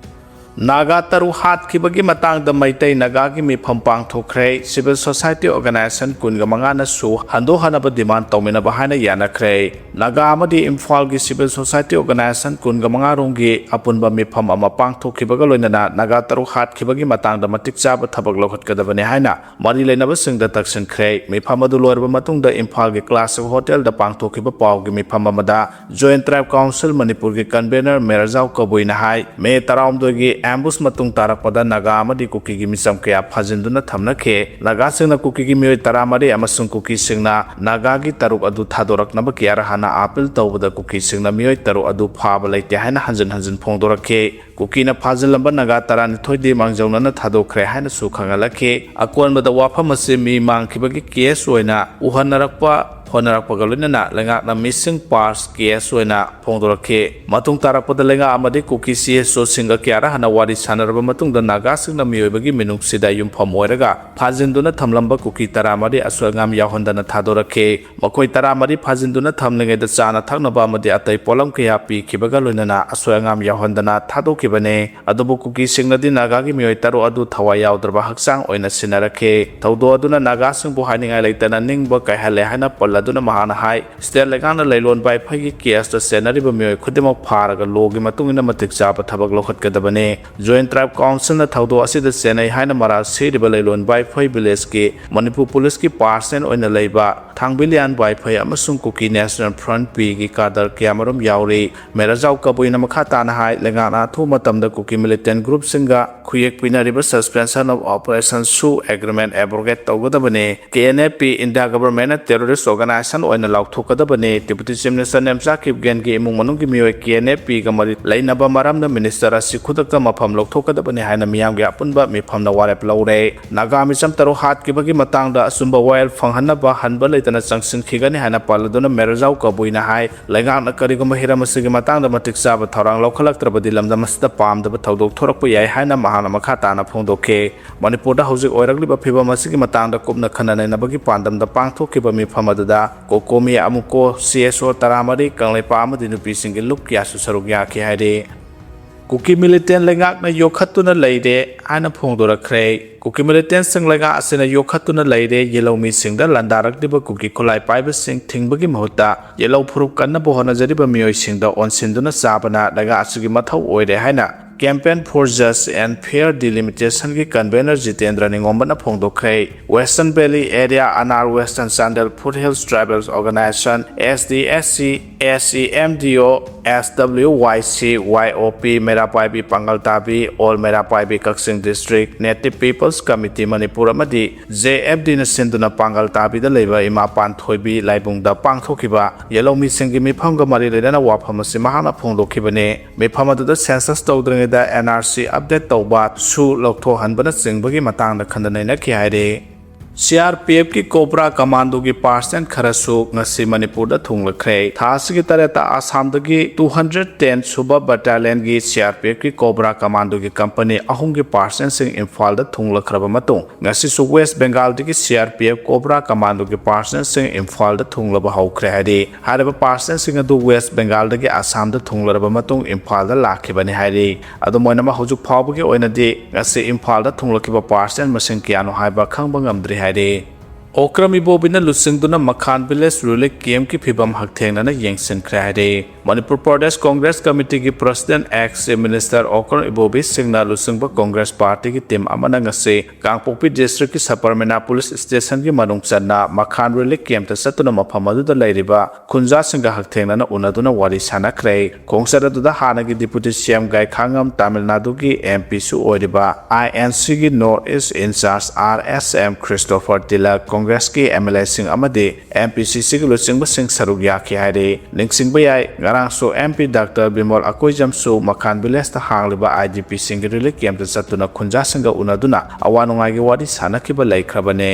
ꯅꯥꯒꯥ ꯇꯔꯨꯛ ꯍꯥꯠꯈꯤꯕꯒꯤ ꯃꯇꯥꯡꯗ ꯃꯩꯇꯩ ꯅꯥꯒꯥꯒꯤ ꯃꯤꯐꯝ ꯄꯥꯡꯊꯣꯛꯈ꯭ꯔꯦ꯫ ꯁꯤꯚꯤꯜ ꯁꯣꯁꯥꯏꯇꯤ ꯑꯣꯔꯒꯅꯥꯏꯖꯦꯁꯟ ꯀꯨꯟꯒ ꯃꯉꯥꯅꯁꯨ ꯍꯟꯗꯣꯛꯍꯟꯅꯕ ꯗꯤꯃꯥꯟ ꯇꯧꯃꯤꯟꯅꯕ ꯍꯥꯏꯅ ꯌꯥꯅꯈ꯭ꯔꯦ꯫ ꯅꯥꯒꯥ ꯑꯃꯗꯤ ꯏꯝꯐꯥꯜꯒꯤ ꯁꯤꯚꯤꯜ ꯁꯣꯁꯥꯏꯇꯤ ꯑꯣꯔꯒꯅꯥꯏꯖꯦꯁꯟ ꯀꯨꯟꯒ ꯃꯉꯥ ꯔꯣꯝꯒꯤ ꯑꯄꯨꯟꯕ ꯃꯤꯐꯝ ꯑꯃ ꯄꯥꯡꯊꯣꯛꯈꯤꯕꯒ ꯂꯣꯏꯅꯅ ꯅꯥꯒꯥ ꯇꯔꯨꯛ ꯍꯥꯠꯈꯤꯕꯒꯤ ꯃꯇꯥꯡꯗ ꯃꯇꯤꯛ ꯆꯥꯕ ꯊꯕꯛ ꯂꯧꯈꯠꯀꯗꯕꯅꯤ ꯍꯥꯏꯅ ꯃꯔꯤ ꯂꯩꯅꯕꯁꯤꯡꯗ ꯇꯛꯁꯤꯟꯈ꯭ꯔꯦ꯫ ꯃꯤꯐꯝ ꯑꯗꯨ ꯂꯣꯏꯔꯕ ꯃꯇꯨꯡꯗ ꯏꯝꯐꯥꯜꯒꯤ ꯀ꯭ꯂꯥꯁꯤꯛ ꯍꯣꯇꯦꯜꯗ ꯄꯥꯡꯊꯣꯛꯈꯤꯕ ꯄꯥꯎꯒꯤ ꯃꯤꯐꯝ ꯑꯃꯗ ꯖꯣꯏꯟꯠ ꯇ꯭ꯔꯥꯏꯕ ꯀꯥꯎꯟꯁꯤꯜ ꯃꯅꯤꯄꯨꯔꯒꯤ ꯀꯟꯚꯦꯅꯔ ꯃꯦꯔꯖꯥꯎ ꯀꯕꯨꯏꯅ ꯍꯥꯏ, ꯃꯦ ꯇꯔꯥꯍꯨꯝꯗꯣꯏꯒꯤ ꯑꯦꯝꯕꯨꯁ ꯃꯇꯨꯡ ꯇꯥꯔꯛꯄꯗ ꯅꯥꯒꯥ ꯑꯃꯗꯤ ꯀꯨꯀꯤꯒꯤ ꯃꯤꯆꯝ ꯀꯌꯥ ꯐꯥꯖꯤꯟꯗꯨꯅ ꯊꯝꯅꯈꯤ꯫ ꯅꯥꯒꯥꯁꯤꯡꯅ ꯀꯨꯀꯤꯒꯤ ꯃꯤꯑꯣꯏ ꯇꯔꯥꯃꯔꯤ ꯑꯃꯁꯨꯡ ꯀꯨꯀꯤꯁꯤꯡꯅ ꯅꯥꯒꯥꯒꯤ ꯇꯔꯨꯛ ꯑꯗꯨ ꯊꯥꯗꯣꯔꯛꯅꯕ ꯀꯌꯥꯔꯛ ꯍꯥꯟꯅ ꯑꯥꯄꯤꯜ ꯇꯧꯕꯗ ꯀꯨꯀꯤꯁꯤꯡꯅ ꯃꯤꯑꯣꯏ ꯇꯔꯨꯛ ꯑꯗꯨ ꯐꯥꯕ ꯂꯩꯇꯦ ꯍꯥꯏꯅ ꯍꯟꯖꯤꯟ ꯍꯟꯖꯤꯟ ꯐꯣꯡꯗꯣꯔꯛꯈꯤ꯫ ꯀꯨꯀꯤꯅ ꯐꯥꯖꯤꯜꯂꯝꯕ ꯅꯥꯒꯥ ꯇꯔꯥꯅꯤꯊꯣꯏꯗꯤ ꯃꯥꯡꯖꯧꯅꯅ ꯊꯥꯗꯣꯛꯈ꯭ꯔꯦ ꯍꯥꯏꯅꯁꯨ ꯈꯪꯍꯜꯂꯛꯈꯤ꯫ ꯑꯀꯣꯟꯕꯗ ꯋꯥꯐꯝ ꯑꯁꯤ ꯃꯤ ꯃꯥꯡꯈꯤꯕꯒꯤ ꯀꯦꯁ ꯑꯣꯏꯅ ꯎꯍꯟꯅꯔꯛꯄ ꯍꯣꯠꯅꯔꯛꯄꯒ ꯂꯣꯏꯅꯅ ꯂꯩꯉꯥꯛꯅ ꯃꯤꯁꯤꯡ ꯄꯥꯔꯁ ꯀꯦꯁ ꯑꯣꯏꯅ ꯐꯣꯡꯗꯣꯔꯛꯈꯤ꯫ ꯃꯇꯨꯡ ꯇꯥꯔꯛꯄꯗ ꯂꯩꯉꯥꯛ ꯑꯃꯗꯤ ꯀꯨꯀꯤ ꯁꯤ ꯑꯦꯁ ꯑꯣꯁꯤꯡꯒ ꯀꯌꯥꯔꯛ ꯍꯥꯟꯅ ꯋꯥꯔꯤ ꯁꯥꯟꯅꯔꯕ ꯃꯇꯨꯡꯗ ꯅꯥꯒꯥꯁꯤꯡꯅ ꯃꯤꯑꯣꯏꯕꯒꯤ ꯃꯤꯅꯨꯡꯁꯤꯗ ꯌꯨꯝꯐꯝ ꯑꯣꯏꯔꯒ ꯐꯥꯖꯤꯟꯗꯨꯅ ꯊꯝꯂꯝꯕ ꯀꯨꯀꯤ ꯇꯔꯥꯃꯔꯤ ꯑꯁꯣꯏ ꯑꯉꯥꯝ ꯌꯥꯎꯍꯟꯗꯅ ꯊꯥꯗꯣꯔꯛꯈꯤ꯫ ꯃꯈꯣꯏ ꯇꯔꯥꯃꯔꯤ ꯐꯥꯖꯤꯟꯗꯨꯅ ꯊꯝꯂꯤꯉꯩꯗ ꯆꯥꯅ ꯊꯛꯅꯕ ꯑꯃꯗꯤ ꯑꯇꯩ ꯄꯣꯠꯂꯝ ꯀꯌꯥ ꯄꯤꯈꯤꯕꯒ ꯂꯣꯏꯅꯅ ꯑꯁꯣꯏ ꯑꯉꯥꯝ ꯌꯥꯎꯍꯟꯗꯅ ꯊꯥꯗꯣꯛꯈꯤꯕꯅꯤ꯫ ꯑꯗꯨꯕꯨ ꯀꯨꯀꯤꯁꯤꯡꯅꯗꯤ ꯅꯥꯒꯥꯒꯤ ꯃꯤꯑꯣꯏ ꯇꯔꯨꯛ ꯑꯗꯨ ꯊꯋꯥꯏ ꯌꯥꯎꯗ꯭ꯔꯕ ꯍꯛꯆꯥꯡ ꯑꯣꯏꯅ ꯁꯤꯟꯅꯔꯛꯈꯤ꯫ ꯊꯧꯗꯣꯛ ꯑꯗꯨꯅ ꯅꯥꯒꯥꯁꯤꯡꯕꯨ ꯍꯥꯏꯅꯤꯡꯉꯥꯏ ꯂꯩꯇꯅ ꯅꯤꯡꯕ ꯀꯥꯏꯍꯜꯂꯦ ꯍꯥꯏꯅ ꯄꯜꯂꯗꯨꯅ ꯃꯍꯥꯛꯅ ꯍꯥꯏ, ꯁ꯭ꯇꯦꯠ ꯂꯩꯉꯥꯛꯅ ꯂꯩꯂꯣꯟ ꯋꯥꯏꯐꯩꯒꯤ ꯀꯦꯁꯇ ꯆꯦꯟꯅꯔꯤꯕ ꯃꯤꯑꯣꯏ ꯈꯨꯗꯤꯡꯃꯛ ꯐꯥꯔꯒ ꯂꯣꯒꯤ ꯃꯇꯨꯡ ꯏꯟꯅ ꯃꯇꯤꯛ ꯆꯥꯕ ꯊꯕꯛ ꯂꯧꯈꯠꯀꯗꯕꯅꯤ꯫ ꯖꯣꯏꯟꯠ ꯇ꯭ꯔꯥꯏꯕ ꯀꯥꯎꯟꯁꯤꯜꯅ ꯊꯧꯗꯣꯛ ꯑꯁꯤꯗ ꯆꯦꯟꯅꯩ ꯍꯥꯏꯅ ꯃꯔꯥꯜ ꯁꯤꯔꯤꯕ ꯂꯩꯂꯣꯟ ꯋꯥꯏꯐꯩ ꯚꯤꯂꯦꯖꯀꯤ ꯃꯅꯤꯄꯨꯔ ꯄꯨꯂꯤꯁꯀꯤ ꯄꯥꯔꯁꯅꯦꯜ ꯑꯣꯏꯅ ꯂꯩꯕ ꯊꯥꯡꯕꯤꯂꯤꯌꯥꯟ ꯋꯥꯏꯐꯩ ꯑꯃꯁꯨꯡ ꯀꯨꯀꯤ ꯅꯦꯁꯅꯦꯜ ꯐ꯭ꯔꯟꯠ, ꯄꯤꯒꯤ ꯀꯥꯗꯔ ꯀꯌꯥꯃꯔꯨꯝ ꯌꯥꯎꯔꯤ꯫ ꯃꯦꯔꯖꯥꯎ ꯀꯕꯨꯏꯅ ꯃꯈꯥ ꯇꯥꯅ ꯍꯥꯏ, ꯂꯩꯉꯥꯛꯅ ꯑꯊꯨꯕ ꯃꯇꯝꯗ ꯀꯨꯀꯤ ꯃꯤꯂꯤꯇꯦꯟ ꯒ꯭ꯔꯨꯞꯁꯤꯡꯒ ꯈꯨꯌꯦꯛ ꯄꯤꯅꯔꯤꯕ ꯁꯁꯄꯦꯟꯁꯟ ꯑꯣꯐ ꯑꯣꯄꯔꯦꯁꯟ ꯁꯨ ꯑꯦꯒ꯭ꯔꯤꯃꯦꯟ ꯑꯦꯕ꯭ꯔꯣꯒꯦꯠ ꯇꯧꯒꯗꯕꯅꯤ꯫ K N F P, India ꯒꯚꯔꯟꯃꯦꯟꯠꯅ ꯇꯦꯔꯣꯔꯤꯁ ꯑꯣꯔꯒꯅꯥꯏꯖꯦꯁꯟ ꯂꯥꯏꯁꯟ ꯑꯣꯏꯅ ꯂꯥꯎꯊꯣꯛꯀꯗꯕꯅꯤ꯫ Deputy Chief Minister ꯅꯦꯝꯆꯥ ꯀꯤꯞꯒꯦꯟꯒꯤ ꯏꯃꯨꯡ ꯃꯅꯨꯡꯒꯤ ꯃꯤꯑꯣꯏ K N F P ꯒ ꯃꯔꯤ ꯂꯩꯅꯕ ꯃꯔꯝꯅ minister ꯑꯁꯤ ꯈꯨꯗꯛꯇ ꯃꯐꯝ ꯂꯧꯊꯣꯛꯀꯗꯕꯅꯤ ꯍꯥꯏꯅ ꯃꯤꯌꯥꯝꯒꯤ ꯑꯄꯨꯟꯕ ꯃꯤꯐꯝꯅ ꯋꯥꯔꯦꯞ ꯂꯧꯔꯦ꯫ ꯅꯥꯒꯥ ꯃꯤꯆꯝ ꯇꯔꯨꯛ ꯍꯥꯠꯈꯤꯕꯒꯤ ꯃꯇꯥꯡꯗ ꯑꯆꯨꯝꯕ ꯋꯥꯌꯦꯜ ꯐꯪꯍꯟꯅꯕ ꯍꯟꯕ ꯂꯩꯇꯅ ꯆꯪꯁꯤꯟꯈꯤꯒꯅꯤ ꯍꯥꯏꯅ ꯄꯜꯂꯗꯨꯅ ꯃꯦꯔꯖꯥꯎ ꯀꯕꯨꯏꯅ ꯍꯥꯏ, ꯂꯩꯉꯥꯛꯅ ꯀꯔꯤꯒꯨꯝꯕ ꯍꯤꯔꯝ ꯑꯁꯤꯒꯤ ꯃꯇꯥꯡꯗ ꯃꯇꯤꯛ ꯆꯥꯕ ꯊꯧꯔꯥꯡ ꯂꯧꯈꯠꯂꯛꯇ꯭ꯔꯕꯗꯤ ꯂꯝꯗꯝ ꯑꯁꯤꯗ ꯄꯥꯝꯗꯕ ꯊꯧꯗꯣꯛ ꯊꯣꯔꯛꯄ ꯌꯥꯏ ꯍꯥꯏꯅ ꯃꯍꯥꯛꯅ ꯃꯈꯥ ꯇꯥꯅ ꯐꯣꯡꯗꯣꯛꯈꯤ꯫ ꯃꯅꯤꯄꯨꯔꯗ ꯍꯧꯖꯤꯛ ꯑꯣꯏꯔꯛꯂꯤꯕ ꯐꯤꯕꯝ ꯑꯁꯤꯒꯤ ꯃꯇꯥꯡꯗ ꯀꯨꯞꯅ ꯈꯟꯅ ꯅꯩꯅꯕꯒꯤ ꯄꯥꯟꯗꯝꯗ ꯄꯥꯡꯊꯣꯛꯈꯤꯕ ꯃꯤꯐꯝ ꯑꯗꯨꯗ ꯀꯣꯀꯣꯃꯤ ꯑꯃꯨꯀꯣ, C S O ꯇꯔꯥꯃꯔꯤ, ꯀꯪꯂꯩꯄꯥꯛ ꯑꯃꯗꯤ ꯅꯨꯄꯤꯁꯤꯡꯒꯤ ꯂꯨꯞ ꯀꯌꯥꯁꯨ ꯁꯔꯨꯛ ꯌꯥꯈꯤ ꯍꯥꯏꯔꯤ꯫ ꯀꯨꯀꯤ militant ꯂꯩꯉꯥꯛꯅ ꯌꯣꯛꯈꯠꯇꯨꯅ ꯂꯩꯔꯦ ꯍꯥꯏꯅ ꯐꯣꯡꯗꯣꯔꯛꯈ꯭ꯔꯦ꯫ ꯀꯨꯀꯤ militantꯁꯤꯡ ꯂꯩꯉꯥꯛ ꯑꯁꯤꯅ ꯌꯣꯛꯈꯠꯇꯨꯅ ꯂꯩꯔꯦ, ꯌꯦꯜꯍꯧ ꯃꯤꯁꯤꯡꯗ ꯂꯥꯟꯗꯥꯔꯛꯂꯤꯕ ꯀꯨꯀꯤ ꯈꯨꯠꯂꯥꯏ ꯄꯥꯏꯕꯁꯤꯡ ꯊꯤꯡꯕꯒꯤ ꯃꯍꯨꯠꯇ ꯌꯦꯜꯍꯧ ꯐꯨꯔꯨꯞ ꯀꯟꯅꯕ ꯍꯣꯠꯅꯖꯔꯤꯕ ꯃꯤꯑꯣꯏꯁꯤꯡꯗ ꯑꯣꯟꯁꯤꯟꯗꯨꯅ ꯆꯥꯕꯅ ꯂꯩꯉꯥꯛ ꯑꯁꯤꯒꯤ ꯃꯊꯧ ꯑꯣꯏꯔꯦ ꯍꯥꯏꯅ Campaign for Just and Fair Delimitationꯒꯤ convener Jitendra ꯅꯤꯉꯣꯝꯕꯅ ꯐꯣꯡꯗꯣꯛꯈ꯭ꯔꯦ꯫ Western Valley Area, ꯑꯅꯥꯔ Western Chandel, Foothills Tribals Organization, S D S C, S E M D O, S W Y C, Y O P, ꯃꯩꯔꯥ ꯄꯥꯏꯕꯤ ꯄꯥꯡꯒꯜ ꯇꯥꯕꯤ, All ꯃꯩꯔꯥ ꯄꯥꯏꯕꯤ ꯀꯛꯆꯤꯡ District, Native People's Committee Manipur ꯑꯃꯗꯤ J F Dꯅ ꯁꯤꯟꯗꯨꯅ ꯄꯥꯡꯒꯜ ꯇꯥꯕꯤꯗ ꯂꯩꯕ ꯏꯃꯥ ꯄꯥꯟꯊꯣꯏꯕꯤ ꯂꯥꯏꯕꯨꯡꯗ ꯄꯥꯡꯊꯣꯛꯈꯤꯕ ꯌꯦꯜꯍꯧ ꯃꯤꯁꯤꯡꯒꯤ ꯃꯤꯐꯝꯒ ꯃꯔꯤ ꯂꯩꯅꯅ ꯋꯥꯐꯝ ꯑꯁꯤ ꯃꯍꯥꯛꯅ ꯐꯣꯡꯗꯣꯛꯈꯤꯕꯅꯤ꯫ ꯃꯤꯐꯝ ꯑꯗꯨꯗ census ꯇꯧꯗ꯭ꯔꯤꯉꯩꯗ N R C update ꯇꯧꯕ, ꯁꯨ ꯂꯧꯊꯣꯛꯍꯟꯕꯅꯆꯤꯡꯕꯒꯤ ꯃꯇꯥꯡꯗ ꯈꯟꯅ ꯅꯩꯅꯈꯤ ꯍꯥꯏꯔꯤ꯫ C R P Fꯀꯤ COBRA Commandoꯒꯤ parcel ꯈꯔꯁꯨ ꯉꯁꯤ ꯃꯅꯤꯄꯨꯔꯗ ꯊꯨꯡꯂꯈ꯭ꯔꯦ꯫ ꯊꯥ ꯑꯁꯤꯒꯤ ꯇꯔꯦꯠꯇ ꯑꯁꯥꯝꯗꯒꯤ two hundred ten ꯁꯨꯕ battalionꯒꯤ C R P Fꯀꯤ COBRA Commandoꯒꯤ company ꯑꯍꯨꯝꯒꯤ parcelꯁꯤꯡ ꯏꯝꯐꯥꯜꯗ ꯊꯨꯡꯂꯈ꯭ꯔꯕ ꯃꯇꯨꯡ, ꯉꯁꯤꯁꯨ West Bengalꯗꯒꯤ C R P F COBRA Commandoꯒꯤ parcelꯁꯤꯡ ꯏꯝꯐꯥꯜꯗ ꯊꯨꯡꯂꯕ ꯍꯧꯈ꯭ꯔꯦ ꯍꯥꯏꯔꯤ꯫ ꯍꯥꯏꯔꯤꯕ parcelꯁꯤꯡ ꯑꯗꯨ West Bengalꯗꯒꯤ ꯑꯁꯥꯝꯗ ꯊꯨꯡꯂꯔꯕ ꯃꯇꯨꯡ ꯏꯝꯐꯥꯜꯗ ꯂꯥꯛꯈꯤꯕꯅꯤ ꯍꯥꯏꯔꯤ꯫ ꯑꯗꯨꯝ ꯑꯣꯏꯅꯃꯛ, ꯍꯧꯖꯤꯛ ꯐꯥꯎꯕꯒꯤ ꯑꯣꯏꯅꯗꯤ ꯉꯁꯤ ꯏꯝꯐꯥꯜꯗ ꯊꯨꯡꯂꯛꯈꯤꯕ parcel ꯃꯁꯤꯡ ꯀꯌꯥꯅꯣ ꯍꯥꯏꯕ ꯈꯪꯕ ꯉꯝꯗ꯭ꯔꯤ ꯍꯥꯏꯔꯤ꯫ ꯑꯣꯀ꯭ꯔꯝ ꯏꯕꯣꯕꯤꯅ ꯂꯨꯆꯤꯡꯗꯨꯅ ꯃꯈꯥꯟ village relief campꯀꯤ ꯐꯤꯕꯝ ꯍꯛꯊꯦꯡꯅꯅ ꯌꯦꯡꯁꯤꯟꯈ꯭ꯔꯦ ꯍꯥꯏꯔꯤ꯫ Manipur Pradesh Congress ꯀꯃꯤꯇꯤꯒꯤ president ex Chief Minister Okram ꯏꯕꯣꯕꯤ ꯁꯤꯡꯅ ꯂꯨꯆꯤꯡꯕ ꯀꯣꯡꯒ꯭ꯔꯦꯁ ꯄꯥꯔꯇꯤꯒꯤ team ꯑꯃꯅ ꯉꯁꯤ ꯀꯥꯡꯄꯣꯛꯄꯤ districtꯀꯤ ꯁꯄꯔꯃꯤꯅꯥ police stationꯒꯤ ꯃꯅꯨꯡ ꯆꯟꯅ ꯃꯈꯥꯟ relief campꯇ ꯆꯠꯇꯨꯅ ꯃꯐꯝ ꯑꯗꯨꯗ ꯂꯩꯔꯤꯕ ꯈꯨꯟꯖꯥꯁꯤꯡꯒ ꯍꯛꯊꯦꯡꯅꯅ ꯎꯅꯗꯨꯅ ꯋꯥꯔꯤ ꯁꯥꯟꯅꯈ꯭ꯔꯦ꯫ ꯈꯣꯡꯆꯠ ꯑꯗꯨꯗ ꯍꯥꯟꯅꯒꯤ Deputy C M ꯒꯥꯏꯈꯥꯉꯝ, ꯇꯥꯃꯤꯜ ꯅꯥꯗꯨꯒꯤ M Pꯁꯨ ꯑꯣꯏꯔꯤꯕ I N Cꯒꯤ North East in-charge R S M Christopher Tilak, ꯀꯪꯒ꯭ꯔꯦꯁꯀꯤ ꯑꯦꯝ ꯑꯦꯜ ꯑꯦꯁꯤꯡ ꯑꯃꯗꯤ ꯑꯦꯝ ꯄꯤ ꯁꯤ ꯁꯤꯒꯤ ꯂꯨꯆꯤꯡꯕꯁꯤꯡ ꯁꯔꯨꯛ ꯌꯥꯈꯤ ꯍꯥꯏꯔꯤ꯫ ꯅꯤꯡꯁꯤꯡꯕ ꯌꯥꯏ, ꯉꯔꯥꯡꯁꯨ ꯑꯦꯝ ꯄꯤ ꯗꯥꯛꯇꯔ ꯕꯤꯃꯣꯜ ꯑꯀꯣꯏꯖꯝꯁꯨ ꯃꯈꯥꯟ ꯚꯤꯂꯦꯖꯇ ꯍꯥꯡꯂꯤꯕ ꯑꯥꯏ ꯗꯤ ꯄꯤꯁꯤꯡꯒꯤ ꯔꯤꯂꯤꯐ ꯀꯦꯝꯞꯇ ꯆꯠꯇꯨꯅ ꯈꯨꯟꯖꯥꯁꯤꯡꯒ ꯎꯅꯗꯨꯅ ꯑꯋꯥ ꯅꯨꯡꯉꯥꯏꯒꯤ ꯋꯥꯔꯤ ꯁꯥꯟꯅꯈꯤꯕ ꯂꯩꯈ꯭ꯔꯕꯅꯤ꯫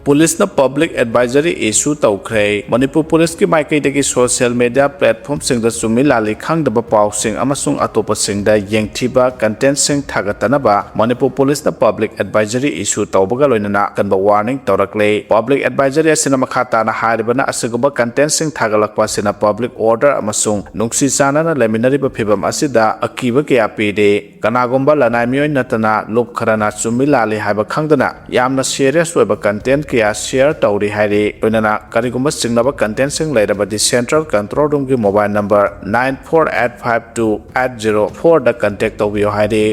ꯄꯨꯂꯤꯁꯅ ꯄꯕ꯭ꯂꯤꯛ ꯑꯦꯗꯚꯥꯏꯖꯔꯤ ꯏꯁꯨ ꯇꯧꯈ꯭ꯔꯦ꯫ ꯃꯅꯤꯄꯨꯔ ꯄꯨꯂꯤꯁꯀꯤ ꯃꯥꯏꯀꯩꯗꯒꯤ ꯁꯣꯁꯤꯌꯦꯜ ꯃꯤꯗꯤꯌꯥ ꯄ꯭ꯂꯦꯠꯐꯣꯝꯁꯤꯡꯗ ꯆꯨꯝꯃꯤ ꯂꯥꯜꯂꯤ ꯈꯪꯗꯕ ꯄꯥꯎꯁꯤꯡ ꯑꯃꯁꯨꯡ ꯑꯇꯣꯞꯄꯁꯤꯡꯗ ꯌꯦꯡꯊꯤꯕ ꯀꯟꯇꯦꯟꯠꯁꯤꯡ ꯊꯥꯒꯠꯇꯅꯕ ꯃꯅꯤꯄꯨꯔ ꯄꯨꯂꯤꯁꯅ ꯄꯕ꯭ꯂꯤꯛ ꯑꯦꯗꯚꯥꯏꯖꯔꯤ ꯏꯁꯨ ꯇꯧꯕꯒ ꯂꯣꯏꯅꯅ ꯑꯀꯟꯕ ꯋꯥꯔꯅꯤꯡ ꯇꯧꯔꯛꯂꯦ꯫ ꯄꯕ꯭ꯂꯤꯛ ꯑꯦꯗꯚꯥꯏꯖꯔꯤ ꯑꯁꯤꯅ ꯃꯈꯥ ꯇꯥꯅ ꯍꯥꯏꯔꯤꯕꯅ, ꯑꯁꯤꯒꯨꯝꯕ ꯀꯟꯇꯦꯟꯠꯁꯤꯡ ꯊꯥꯒꯠꯂꯛꯄ ꯑꯁꯤꯅ ꯄꯕ꯭ꯂꯤꯛ ꯑꯣꯔꯗꯔ ꯑꯃꯁꯨꯡ ꯅꯨꯡꯁꯤ ꯆꯥꯟꯅꯅ ꯂꯩꯃꯤꯟꯅꯔꯤꯕ ꯐꯤꯕꯝ ꯑꯁꯤꯗ ꯑꯀꯤꯕ ꯀꯌꯥ ꯄꯤꯔꯤ꯫ ꯀꯅꯥꯒꯨꯝꯕ ꯂꯅꯥꯏ ꯃꯤꯑꯣꯏ ꯅꯠꯇꯅ ꯂꯨꯞ ꯈꯔꯅ ꯆꯨꯝꯃꯤ ꯂꯥꯜꯂꯤ ꯍꯥꯏꯕ ꯈꯪꯗꯅ ꯌꯥꯝꯅ ꯁꯤꯔꯤꯌꯁ ꯑꯣꯏꯕ ꯀꯟꯇꯦꯟꯠ ꯀꯌꯥ ꯁꯤꯌꯔ ꯇꯧꯔꯤ ꯍꯥꯏꯔꯤ꯫ ꯂꯣꯏꯅꯅ ꯀꯔꯤꯒꯨꯝꯕ ꯆꯤꯡꯅꯕ ꯀꯟꯇꯦꯟꯠꯁꯤꯡ ꯂꯩꯔꯕꯗꯤ ꯁꯦꯟꯇ꯭ꯔꯦꯜ ꯀꯟꯇ꯭ꯔꯣꯜ ꯔꯨꯝꯒꯤ mobile number nine four eight five two eight zero four ꯗ ꯀꯟꯇꯦꯛ ꯇꯧꯕꯤꯌꯨ ꯍꯥꯏꯔꯤ꯫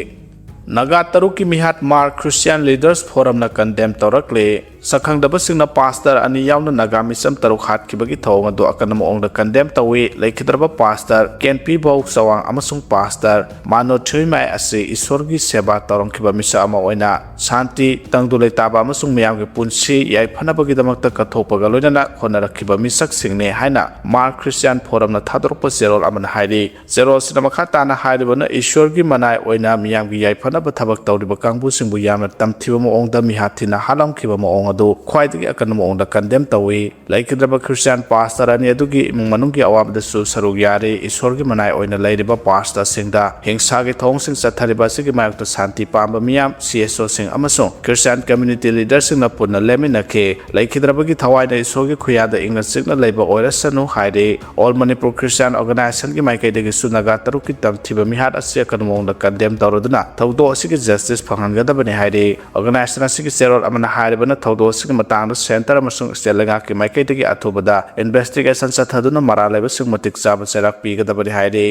ꯅꯥꯒꯥ ꯇꯔꯨꯛꯀꯤ ꯃꯤꯍꯥꯠ ꯃꯥꯔ ꯈ꯭ꯔꯤꯁꯇꯤꯌꯥꯟ ꯂꯤꯗꯔꯁ ꯐꯣꯔꯝꯅ ꯀꯟꯗꯦꯝ ꯇꯧꯔꯛꯂꯤ꯫ ꯁꯛꯈꯪꯗꯕꯁꯤꯡꯅ ꯄꯥꯁꯇꯔ ꯑꯅꯤ ꯌꯥꯎꯅ ꯅꯥꯒꯥ ꯃꯤꯆꯝ ꯇꯔꯨꯛ ꯍꯥꯠꯈꯤꯕꯒꯤ ꯊꯧꯑꯣꯡ ꯑꯗꯨ ꯑꯀꯟꯕ ꯃꯑꯣꯡꯗ ꯀꯟꯗꯦꯝ ꯇꯧꯏ꯫ ꯂꯩꯈꯤꯗ꯭ꯔꯕ ꯄꯥꯁꯇꯔ ꯀꯦꯟꯄꯤ ꯕꯧ ꯆꯋꯥꯡ ꯑꯃꯁꯨꯡ ꯄꯥꯁꯇꯔ ꯃꯥꯅꯣ ꯊ꯭ꯌꯨꯏꯃꯥꯏ ꯑꯁꯤ ꯏꯁꯣꯔꯒꯤ ꯁꯦꯕꯥ ꯇꯧꯔꯝꯈꯤꯕ ꯃꯤꯁꯛ ꯑꯃ ꯑꯣꯏꯅ ꯁꯥꯟꯇꯤ, ꯇꯪꯗꯨ ꯂꯩꯇꯥꯕ ꯑꯃꯁꯨꯡ ꯃꯤꯌꯥꯝꯒꯤ ꯄꯨꯟꯁꯤ ꯌꯥꯏꯐꯅꯕꯒꯤꯗꯃꯛꯇ ꯀꯠꯊꯣꯛꯄꯒ ꯂꯣꯏꯅꯅ ꯍꯣꯠꯅꯔꯛꯈꯤꯕ ꯃꯤꯁꯛꯁꯤꯡꯅꯤ ꯍꯥꯏꯅ ꯃꯥꯔ ꯈ꯭ꯔꯤꯁꯇꯤꯌꯥꯟ ꯐꯣꯔꯝꯅ ꯊꯥꯗꯣꯔꯛꯄ ꯆꯦꯔꯣꯜ ꯑꯃꯅ ꯍꯥꯏꯔꯤ꯫ ꯆꯦꯔꯣꯜꯁꯤꯅ ꯃꯈꯥ ꯇꯥꯅ ꯍꯥꯏꯔꯤꯕꯅ, ꯏꯁꯣꯔꯒꯤ ꯃꯅꯥꯏ ꯑꯣꯏꯅ ꯃꯤꯌꯥꯝꯒꯤ ꯌꯥꯏꯐꯅꯕ ꯊꯕꯛ ꯇꯧꯔꯤꯕ ꯀꯥꯡꯕꯨꯁꯤꯡꯕꯨ ꯌꯥꯝꯅ ꯇꯝꯊꯤꯕ ꯃꯑꯣꯡꯗ ꯃꯤꯍꯥꯠ ꯊꯤꯅ ꯍꯥꯠꯂꯝꯈꯤꯕ ꯃꯑꯣꯡ ꯑꯗꯨ ꯈ꯭ꯋꯥꯏꯗꯒꯤ ꯑꯀꯟꯕ ꯃꯑꯣꯡꯗ ꯀꯟꯗꯦꯝ ꯇꯧꯏ꯫ ꯂꯩꯈꯤꯗ꯭ꯔꯕ ꯈ꯭ꯔꯤꯁꯇꯤꯌꯥꯟ ꯄꯥꯁꯇꯔ ꯑꯅꯤ ꯑꯗꯨꯒꯤ ꯏꯃꯨꯡ ꯃꯅꯨꯡꯒꯤ ꯑꯋꯥꯕꯗꯁꯨ ꯁꯔꯨꯛ ꯌꯥꯔꯤ꯫ ꯏꯁꯣꯔꯒꯤ ꯃꯅꯥꯏ ꯑꯣꯏꯅ ꯂꯩꯔꯤꯕ ꯄꯥꯁꯇꯔꯁꯤꯡꯗ ꯍꯤꯡꯁꯥꯒꯤ ꯊꯧꯑꯣꯡꯁꯤꯡ ꯆꯠꯊꯔꯤꯕ ꯑꯁꯤꯒꯤ ꯃꯥꯌꯣꯛꯇ ꯁꯥꯟꯇꯤ ꯄꯥꯝꯕ ꯃꯤꯌꯥꯝ, ꯁꯤ ꯑꯦꯁ ꯑꯣꯁꯤꯡ ꯑꯃꯁꯨꯡ ꯈ꯭ꯔꯤꯁꯇꯤꯌꯥꯟ ꯀꯝꯃ꯭ꯌꯨꯅꯤꯇꯤ ꯂꯤꯗꯔꯁꯤꯡꯅ ꯄꯨꯟꯅ ꯂꯦꯞꯃꯤꯟꯅꯈꯤ꯫ ꯂꯩꯈꯤꯗ꯭ꯔꯕꯒꯤ ꯊꯋꯥꯏꯅ ꯏꯁꯣꯔꯒꯤ ꯈꯨꯌꯥꯗ ꯏꯪꯅ ꯆꯤꯛꯅ ꯂꯩꯕ ꯑꯣꯏꯔꯁꯅꯨ ꯍꯥꯏꯔꯤ꯫ ꯑꯣꯜ ꯃꯅꯤꯄꯨꯔ ꯈ꯭ꯔꯤꯁꯇꯤꯌꯥꯟ ꯑꯣꯔꯒꯅꯥꯏꯖꯦꯁꯟꯒꯤ ꯃꯥꯏꯀꯩꯗꯒꯤꯁꯨ ꯅꯥꯒꯥ ꯇꯔꯨꯛꯀꯤ ꯇꯝꯊꯤꯕ ꯃꯤꯍꯥꯠ ꯑꯁꯤ ꯑꯀꯟꯕ ꯃꯑꯣꯡꯗ ꯀꯟꯗꯦꯝ ꯇꯧꯔꯗꯨꯅ ꯊꯧꯗꯣꯛ ꯑꯁꯤꯒꯤ ꯖꯁꯇꯤꯁ ꯐꯪꯍꯟꯒꯗꯕꯅꯤ ꯍꯥꯏꯔꯤ꯫ ꯑꯣꯔꯒꯅꯥꯏꯖꯦꯁꯟ ꯑꯁꯤꯒꯤ ꯆꯦꯔꯣꯜ ꯑꯃꯅ ꯍꯥꯏꯔꯤꯕꯅ, ꯊꯧꯗꯣꯛ ꯑꯁꯤꯒꯤ ꯃꯇꯥꯡꯗ ꯁꯦꯟꯇꯔ ꯑꯃꯁꯨꯡ ꯁ꯭ꯇꯦꯠ ꯂꯩꯉꯥꯛꯀꯤ ꯃꯥꯏꯀꯩꯗꯒꯤ ꯑꯊꯨꯕꯗ ꯏꯟꯚꯦꯁꯇꯤꯒꯦꯁꯟ ꯆꯠꯊꯗꯨꯅ ꯃꯔꯥꯜ ꯂꯩꯕꯁꯤꯡ ꯃꯇꯤꯛ ꯆꯥꯕ ꯆꯩꯔꯥꯛ ꯄꯤꯒꯗꯕꯅꯤ ꯍꯥꯏꯔꯤ꯫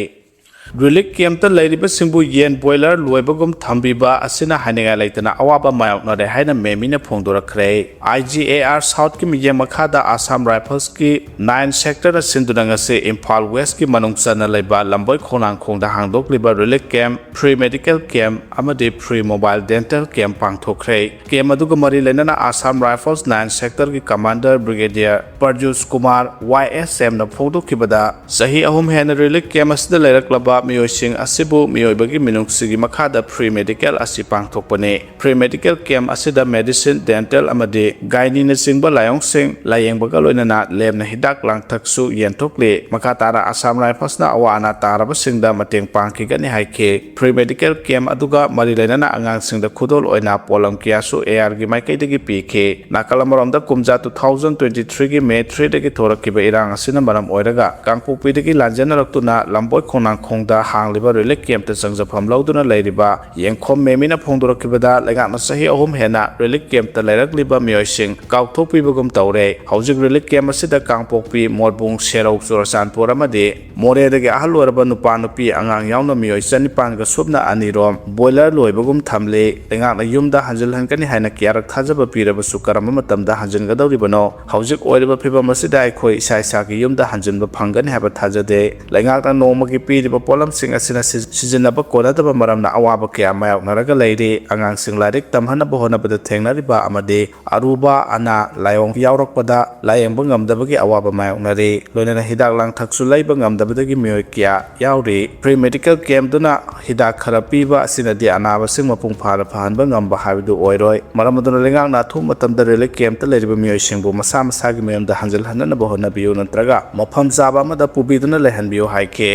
ꯔꯤꯂꯤꯐ ꯀꯦꯝꯞꯇ ꯂꯩꯔꯤꯕꯁꯤꯡꯕꯨ ꯌꯦꯟ ꯕꯣꯏꯂꯔ ꯂꯣꯏꯕꯒꯨꯝ ꯊꯝꯕꯤꯕ ꯑꯁꯤꯅ ꯍꯥꯏꯅꯤꯡꯉꯥꯏ ꯂꯩꯇꯅ ꯑꯋꯥꯕ ꯃꯥꯌꯣꯛꯅꯔꯦ ꯍꯥꯏꯅ ꯃꯦꯃꯤꯅ ꯐꯣꯡꯗꯣꯔꯛꯈ꯭ꯔꯦ꯫ ꯑꯥꯏ ꯖꯤ ꯑꯦ ꯑꯥꯔ ꯁꯥꯎꯠꯀꯤ ꯃꯤꯠꯌꯦꯡ ꯃꯈꯥꯗ ꯑꯁꯥꯝ ꯔꯥꯏꯐꯜꯁꯀꯤ ꯅꯥꯏꯟ ꯁꯦꯛꯇꯔꯅ ꯁꯤꯟꯗꯨꯅ ꯉꯁꯤ ꯏꯝꯐꯥꯜ ꯋꯦꯁꯀꯤ ꯃꯅꯨꯡ ꯆꯟꯅ ꯂꯩꯕ ꯂꯝꯕꯣꯏ ꯈꯣꯡꯅꯥꯡꯈꯣꯡꯗ ꯍꯥꯡꯗꯣꯛꯂꯤꯕ relief camp, free medical camp ꯑꯃꯗꯤ ꯐ꯭ꯔꯤ ꯃꯣꯕꯥꯏꯜ ꯗꯦꯟꯇꯦꯜ ꯀꯦꯝꯞ ꯄꯥꯡꯊꯣꯛꯈ꯭ꯔꯦ꯫ ꯀꯦꯝꯞ ꯑꯗꯨꯒ ꯃꯔꯤ ꯂꯩꯅꯅ ꯑꯁꯥꯝ ꯔꯥꯏꯐꯜꯁ ꯅꯥꯏꯟ ꯁꯦꯛꯇꯔꯒꯤ commander brigadier Prajush Kumar, Y S ꯑꯦꯝꯅ ꯐꯣꯡꯗꯣꯛꯈꯤꯕꯗ, ꯆꯍꯤ ꯑꯍꯨꯝ ꯍꯦꯟꯅ ꯔꯤꯂꯤꯐ ꯀꯦꯝꯞ ꯑꯁꯤꯗ ꯂꯩꯔꯛꯂꯕ ꯃꯤꯑꯣꯏꯁꯤꯡ ꯑꯁꯤꯕꯨ ꯃꯤꯑꯣꯏꯕꯒꯤ ꯃꯤꯅꯨꯡꯁꯤꯒꯤ ꯃꯈꯥꯗ ꯐ꯭ꯔꯤ ꯃꯦꯗꯤꯀꯦꯜ ꯑꯁꯤ ꯄꯥꯡꯊꯣꯛꯄꯅꯤ꯫ ꯐ꯭ꯔꯤ ꯃꯦꯗꯤꯀꯦꯜ ꯀꯦꯝꯞ ꯑꯁꯤꯗ ꯃꯦꯗꯤꯁꯤꯟ, ꯗꯦꯟꯇꯦꯜ ꯑꯃꯗꯤ ꯒꯥꯏꯅꯤꯅꯆꯤꯡꯕ ꯂꯥꯏꯑꯣꯡꯁꯤꯡ ꯂꯥꯏꯌꯦꯡꯕꯒ ꯂꯣꯏꯅꯅ ꯂꯦꯝꯅ ꯍꯤꯗꯥꯛ ꯂꯥꯡꯊꯛꯁꯨ ꯌꯦꯟꯊꯣꯛꯂꯤ꯫ ꯃꯈꯥ ꯇꯥꯅ ꯑꯁꯥꯝ ꯔꯥꯏꯐꯜꯁꯅ ꯑꯋꯥ ꯑꯅꯥ ꯇꯥꯔꯕꯁꯤꯡꯗ ꯃꯇꯦꯡ ꯄꯥꯡꯈꯤꯒꯅꯤ ꯍꯥꯏꯈꯤ꯫ ꯐ꯭ꯔꯤ ꯃꯦꯗꯤꯀꯦꯜ ꯀꯦꯝꯞ ꯑꯗꯨꯒ ꯃꯔꯤ ꯂꯩꯅꯅ ꯑꯉꯥꯡꯁꯤꯡꯗ ꯈꯨꯗꯣꯜ ꯑꯣꯏꯅ ꯄꯣꯠꯂꯝ ꯀꯌꯥꯁꯨ ꯑꯦ ꯑꯥꯔꯒꯤ ꯃꯥꯏꯀꯩꯗꯒꯤ ꯄꯤꯈꯤ꯫ ꯅꯥꯀꯜ ꯑꯃꯔꯣꯝꯗ ꯀꯨꯝꯖꯥ two thousand twenty three ꯒꯤ May three ꯗꯒꯤ ꯊꯣꯔꯛꯈꯤꯕ ꯏꯔꯥꯡ ꯑꯁꯤꯅ ꯃꯔꯝ ꯑꯣꯏꯔꯒ ꯀꯥꯡꯄꯣꯛꯄꯤꯗꯒꯤ ꯂꯥꯟꯖꯦꯟꯅꯔꯛꯇꯨꯅ ꯂꯝꯕꯣꯏ ꯈꯣꯡꯅꯥꯡꯈꯣꯡꯗ ꯍꯥꯡꯂꯤꯕ ꯔꯤꯂꯤꯐ ꯀꯦꯝꯞꯇ ꯆꯪꯖꯐꯝ ꯂꯧꯗꯨꯅ ꯂꯩꯔꯤꯕ ꯌꯦꯡꯈꯣꯝ ꯃꯦꯃꯤꯅ ꯐꯣꯡꯗꯣꯔꯛꯈꯤꯕꯗ, ꯂꯩꯉꯥꯛꯅ ꯆꯍꯤ ꯑꯍꯨꯝ ꯍꯦꯟꯅ ꯔꯤꯂꯤꯐ ꯀꯦꯝꯞꯇ ꯂꯩꯔꯛꯂꯤꯕ ꯃꯤꯑꯣꯏꯁꯤꯡ ꯀꯥꯎꯊꯣꯛꯄꯤꯕꯒꯨꯝ ꯇꯧꯔꯦ꯫ ꯍꯧꯖꯤꯛ ꯔꯤꯂꯤꯐ ꯀꯦꯝꯞ ꯑꯁꯤꯗ ꯀꯥꯡꯄꯣꯛꯄꯤ, ꯃꯣꯠꯕꯨꯡ, ꯁꯦꯔꯧ, ꯆꯨꯔꯆꯥꯟꯄꯨꯔ ꯑꯃꯗꯤ ꯃꯣꯔꯦꯗꯒꯤ ꯑꯍꯜ ꯑꯣꯏꯔꯕ ꯅꯨꯄꯥ ꯅꯨꯄꯤ ꯑꯉꯥꯡ ꯌꯥꯎꯅ ꯃꯤꯑꯣꯏ ꯆꯅꯤꯄꯥꯟꯒ ꯁꯨꯞꯅ ꯑꯅꯤꯔꯣꯝ ꯕꯣꯏꯂꯔ ꯂꯣꯏꯕꯒꯨꯝ ꯊꯝꯂꯤ꯫ ꯂꯩꯉꯥꯛꯅ ꯌꯨꯝꯗ ꯍꯟꯖꯤꯜꯍꯟꯒꯅꯤ ꯍꯥꯏꯅ ꯀꯌꯥꯔꯛ ꯊꯥꯖꯕ ꯄꯤꯔꯕꯁꯨ ꯀꯔꯝꯕ ꯃꯇꯝꯗ ꯍꯟꯖꯤꯟꯒꯗꯧꯔꯤꯕꯅꯣ? ꯍꯧꯖꯤꯛ ꯑꯣꯏꯔꯤꯕ ꯐꯤꯕꯝ ꯑꯁꯤꯗ ꯑꯩꯈꯣꯏ ꯏꯁꯥ ꯏꯁꯥꯒꯤ ꯌꯨꯝꯗ ꯍꯟꯖꯤꯟꯕ ꯐꯪꯒꯅꯤ ꯍꯥꯏꯕ ꯊꯥꯖꯗꯦ꯫ ꯂꯩꯉꯥꯛꯅ ꯅꯣꯡꯃꯒꯤ ꯄꯤꯔꯤꯕ ꯄꯣꯠꯂꯝꯁꯤꯡ ꯑꯁꯤꯅ ꯁꯤꯖ-, ꯁꯤꯖꯤꯟꯅꯕ ꯀꯣꯟꯅꯗꯕ ꯃꯔꯝꯅ ꯑꯋꯥꯕ ꯀꯌꯥ ꯃꯥꯌꯣꯛꯅꯔꯒ ꯂꯩꯔꯤ꯫ ꯑꯉꯥꯡꯁꯤꯡ ꯂꯥꯏꯔꯤꯛ ꯇꯝꯍꯟꯅꯕ ꯍꯣꯠꯅꯕꯗ ꯊꯦꯡꯅꯔꯤꯕ ꯑꯃꯗꯤ ꯑꯔꯨꯕ ꯑꯅꯥ ꯂꯥꯏꯑꯣꯡ ꯌꯥꯎꯔꯛꯄꯗ ꯂꯥꯏꯌꯦꯡꯕ ꯉꯝꯗꯕꯒꯤ ꯑꯋꯥꯕ ꯃꯥꯌꯣꯛꯅꯔꯤ꯫ ꯂꯣꯏꯅꯅ ꯍꯤꯗꯥꯛ ꯂꯥꯡꯊꯛꯁꯨ ꯂꯩꯕ ꯉꯝꯗꯕꯗꯒꯤ ꯃꯤꯑꯣꯏ ꯀꯌꯥ ꯌꯥꯎꯔꯤ꯫ ꯐ꯭ꯔꯤ ꯃꯦꯗꯤꯀꯦꯜ ꯀꯦꯝꯞꯇꯨꯅ ꯍꯤꯗꯥꯛ ꯈꯔ ꯄꯤꯕ ꯑꯁꯤꯅꯗꯤ ꯑꯅꯥꯕꯁꯤꯡ ꯃꯄꯨꯡ ꯐꯥꯅ ꯐꯍꯟꯕ ꯉꯝꯕ ꯍꯥꯏꯕꯗꯨ ꯑꯣꯏꯔꯣꯏ꯫ ꯃꯔꯝ ꯑꯗꯨꯅ ꯂꯩꯉꯥꯛꯅ ꯑꯊꯨꯕ ꯃꯇꯝꯗ ꯔꯤꯂꯤꯐ ꯀꯦꯝꯞꯇ ꯂꯩꯔꯤꯕ ꯃꯤꯑꯣꯏꯁꯤꯡꯕꯨ ꯃꯁꯥ ꯃꯁꯥꯒꯤ ꯃꯌꯨꯝꯗ ꯍꯟꯖꯤꯜꯍꯟꯅꯕ ꯍꯣꯠꯅꯕꯤꯌꯨ, ꯅꯠꯇ꯭ꯔꯒ ꯃꯐꯝ ꯆꯥꯕ ꯑꯃꯗ ꯄꯨꯕꯤꯗꯨꯅ ꯂꯩꯍꯟꯕꯤꯌꯨ ꯍꯥꯏꯈꯤ꯫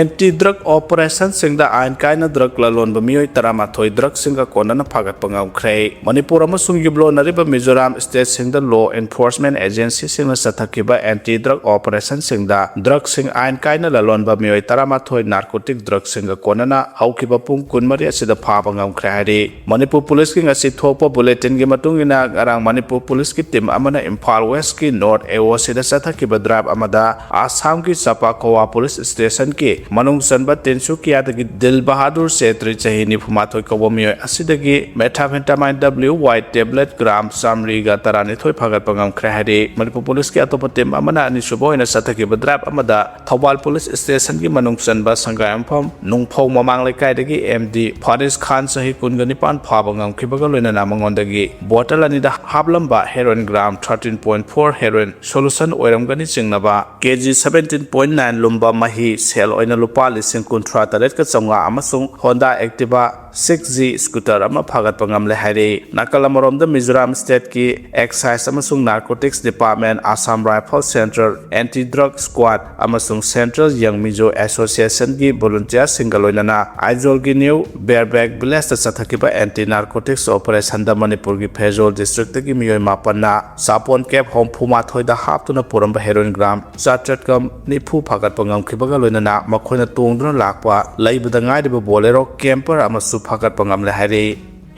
ꯑꯦꯟꯇꯤ ꯗ꯭ꯔꯒ ꯑꯣꯄꯔꯦꯁꯟꯁꯤꯡꯗ ꯑꯥꯏꯟ ꯀꯥꯏꯅ ꯗ꯭ꯔꯒ ꯂꯂꯣꯟꯕ ꯃꯤꯑꯣꯏ ꯇꯔꯥꯃꯥꯊꯣꯏ ꯗ꯭ꯔꯒꯁꯤꯡꯒ ꯀꯣꯟꯅꯅ ꯐꯥꯒꯠꯄ ꯉꯝꯈ꯭ꯔꯦ꯫ ꯃꯅꯤꯄꯨꯔ ꯑꯃꯁꯨꯡ ꯌꯨꯝꯂꯣꯟꯅꯔꯤꯕ ꯃꯤꯖꯣꯔꯥꯝ ꯁ꯭ꯇꯦꯠꯁꯤꯡꯗ ꯂꯣ ꯑꯦꯟꯐꯣꯔꯁꯃꯦꯟ ꯑꯦꯖꯦꯟꯁꯤꯁꯤꯡꯅ ꯆꯠꯊꯈꯤꯕ ꯑꯦꯟꯇꯤ ꯗ꯭ꯔꯒ ꯑꯣꯄꯔꯦꯁꯟꯁꯤꯡꯗ ꯗ꯭ꯔꯒꯁꯤꯡ ꯑꯥꯏꯟ ꯀꯥꯏꯅ ꯂꯂꯣꯟꯕ ꯃꯤꯑꯣꯏ ꯇꯔꯥꯃꯥꯊꯣꯏ ꯅꯥꯔꯀꯣꯇꯤꯛ ꯗ꯭ꯔꯒꯁꯤꯡꯒ ꯀꯣꯟꯅꯅ ꯍꯧꯈꯤꯕ ꯄꯨꯡ ꯀꯨꯟꯃꯔꯤ ꯑꯁꯤꯗ ꯐꯥꯕ ꯉꯝꯈ꯭ꯔꯦ ꯍꯥꯏꯔꯤ꯫ ꯃꯅꯤꯄꯨꯔ ꯄꯨꯂꯤꯁꯀꯤ ꯉꯁꯤ ꯊꯣꯛꯄ ꯕꯨꯂꯦꯇꯤꯟꯒꯤ ꯃꯇꯨꯡ ꯏꯟꯅ, ꯉꯔꯥꯡ ꯃꯅꯤꯄꯨꯔ ꯄꯨꯂꯤꯁꯀꯤ ꯇꯤꯝ ꯑꯃꯅ ꯏꯝꯐꯥꯜ ꯋꯦꯁꯀꯤ ꯅꯣꯔꯠ ꯑꯦ ꯑꯣ ꯁꯤꯗ ꯆꯠꯊꯈꯤꯕ ꯗ꯭ꯔꯥꯏꯚ ꯑꯃꯗ ꯑꯁꯥꯝꯒꯤ ꯆꯄꯥꯀꯣꯋꯥ ꯄꯨꯂꯤꯁ ꯁ꯭ꯇꯦꯁꯟꯒꯤ ꯃꯅꯨꯡ ꯆꯟꯕ ꯇꯤꯟꯁꯨꯀꯤꯌꯥꯗꯒꯤ ꯗꯤꯜ ꯕꯍꯥꯗꯨꯔ ꯆꯦꯇ꯭ꯔꯤ, ꯆꯍꯤ ꯅꯤꯐꯨ ꯃꯥꯊꯣꯏ ꯀꯧꯕ ꯃꯤꯑꯣꯏ ꯑꯁꯤꯗꯒꯤ methamphetamine W Y tablet gram ꯆꯥꯃꯔꯤꯒ ꯇꯔꯥꯅꯤꯊꯣꯏ ꯐꯥꯒꯠꯄ ꯉꯝꯈ꯭ꯔꯦ ꯍꯥꯏꯔꯤ꯫ ꯃꯅꯤꯄꯨꯔ ꯄꯨꯂꯤꯁꯀꯤ ꯑꯇꯣꯞꯄ ꯇꯤꯝ ꯑꯃꯅ ꯑꯅꯤꯁꯨꯕ ꯑꯣꯏꯅ ꯆꯠꯊꯈꯤꯕ ꯗ꯭ꯔꯥꯏꯚ ꯑꯃꯗ ꯊꯧꯕꯥꯜ ꯄꯨꯂꯤꯁ ꯁ꯭ꯇꯦꯁꯟꯒꯤ ꯃꯅꯨꯡ ꯆꯟꯕ ꯁꯪꯒꯥꯏꯌꯨꯝꯐꯝ ꯅꯨꯡꯐꯧ ꯃꯃꯥꯡ ꯂꯩꯀꯥꯏꯗꯒꯤ M D ꯐꯥꯔꯤꯁ ꯈꯥꯟ, ꯆꯍꯤ ꯀꯨꯟꯒ ꯅꯤꯄꯥꯟ ꯐꯥꯕ ꯉꯝꯈꯤꯕꯒ ꯂꯣꯏꯅꯅ ꯃꯉꯣꯟꯗꯒꯤ ꯕꯣꯇꯜ ꯑꯅꯤꯗ ꯍꯥꯞꯂꯝꯕ heroin gram thirteen point four heroin solution ꯑꯣꯏꯔꯝꯒꯅꯤ ꯆꯤꯡꯅꯕ K G seventeen point nine ꯂꯨꯝꯕ ꯃꯍꯤ ꯁꯦꯜ ꯑꯣꯏꯅ ꯂꯨꯄꯥ ꯂꯤꯁꯤꯡ ꯀꯨꯟꯊ꯭ꯔꯥ ꯇꯔꯦꯠꯀ ꯆꯥꯝꯃꯉꯥ ꯑꯃꯁꯨꯡ Honda Activa six G scooter ꯑꯃ ꯐꯥꯒꯠꯄ ꯉꯝꯂꯦ ꯍꯥꯏꯔꯤ꯫ ꯅꯥꯀꯜ ꯑꯃꯔꯣꯝꯗ ꯃꯤꯖꯣꯔꯥꯝ state ꯀꯤ Excise ꯑꯃꯁꯨꯡ Narcotics Department, Assam Rifle Central Anti Drug Squad ꯑꯃꯁꯨꯡ Central Young Mizo Association ꯒꯤ volunteer ꯁꯤꯡꯒ ꯂꯣꯏꯅꯅ ꯑꯥꯏꯖꯣꯜꯒꯤ New Berbek Village ꯇ ꯆꯠꯊꯈꯤꯕ anti narcotics operation ꯗ ꯃꯅꯤꯄꯨꯔꯒꯤ ꯐꯦꯔꯖꯣꯜ district ꯇꯒꯤ ꯃꯤꯑꯣꯏ ꯃꯥꯄꯟꯅ ꯆꯥꯄꯣꯟ ꯀꯦꯞ ꯍꯨꯝꯐꯨ ꯃꯥꯊꯣꯏꯗ ꯍꯥꯞꯇꯨꯅ ꯄꯨꯔꯝꯕ heroin gram ꯆꯥꯇ꯭ꯔꯦꯠꯀ ꯅꯤꯐꯨ ꯐꯥꯒꯠꯄ ꯉꯝꯈꯤꯕꯒ ꯂꯣꯏꯅꯅ ꯃꯈꯣꯏꯅ ꯇꯣꯡꯗꯨꯅ ꯂꯥꯛꯄ ꯂꯩꯕꯗ ꯉꯥꯏꯔꯤꯕ Bolero camper ꯑꯃꯁꯨ ꯐꯥꯒꯠꯄ ꯉꯝꯂꯦ ꯍꯥꯏꯔꯤ꯫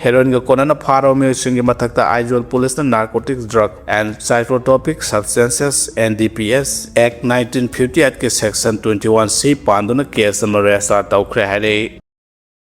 Heroin ꯒ ꯀꯣꯟꯅꯅ ꯐꯥꯔꯕ ꯃꯤꯑꯣꯏꯁꯤꯡꯒꯤ ꯃꯊꯛꯇ ꯑꯥꯏꯖꯣꯜ ꯄꯨꯂꯤꯁꯅ Narcotics Drug and Psychotropic Substances, N D P S Act nineteen fifty eight ꯀꯤ section twenty one C ꯄꯥꯟꯗꯨꯅ case ꯑꯃ register ꯇꯧꯈ꯭ꯔꯦ ꯍꯥꯏꯔꯤ꯫